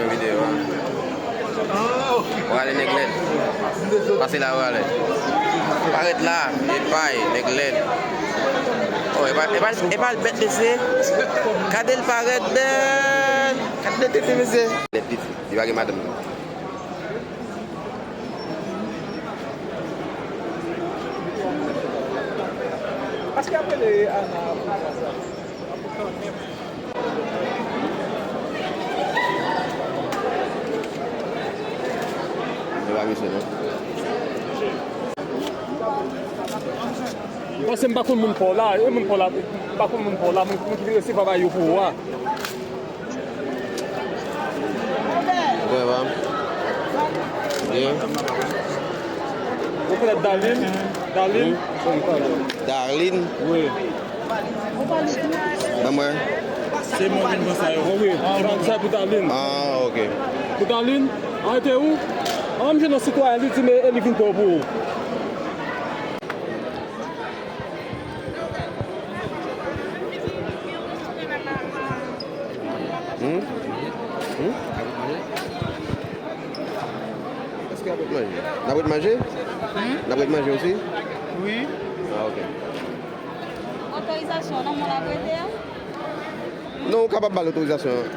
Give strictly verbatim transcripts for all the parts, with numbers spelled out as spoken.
Videyo a. Prale nèg lèd. Pase la prale. Parèt la, epay, nèg lèd. Oh, epa, epa, epa l bèt, mesye. Gade l parèt bèl. Gade tete, mesye. Lèd piti, li pa gen madanm non. Paske apele Ana pou sa. Yo pa mesye non. M panse m pa konn moun pa w la, e moun pa w la, m pa konn moun pa w la, moun, moun ki vin resevwa bagay yo pou ou a. Vrèman. Byen. Ou konèt Darline? Darline? Darline? Wi. Ban mwen. Se mwen vin pran sa yo. Wi, wi. Sa, sa pou Darline. Ah, ok. Pou Darline? Arete ou? An, m jwenn yon sitwayen, li di m e li vin pran pou ou. Hmm? Hmm? Èske n ap ret manje? N ap ret manje? Hmm? N ap ret manje osi? Wi. Ah, ok. Otorizasyon nan men w l ap rete a? Non, ou kapab ba l otorizasyon an.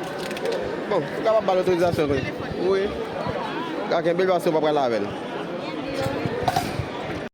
Bon, ou kapab ba l otorizasyon an. Wi. Ou ka kenbe l paske ou pa pral avè l.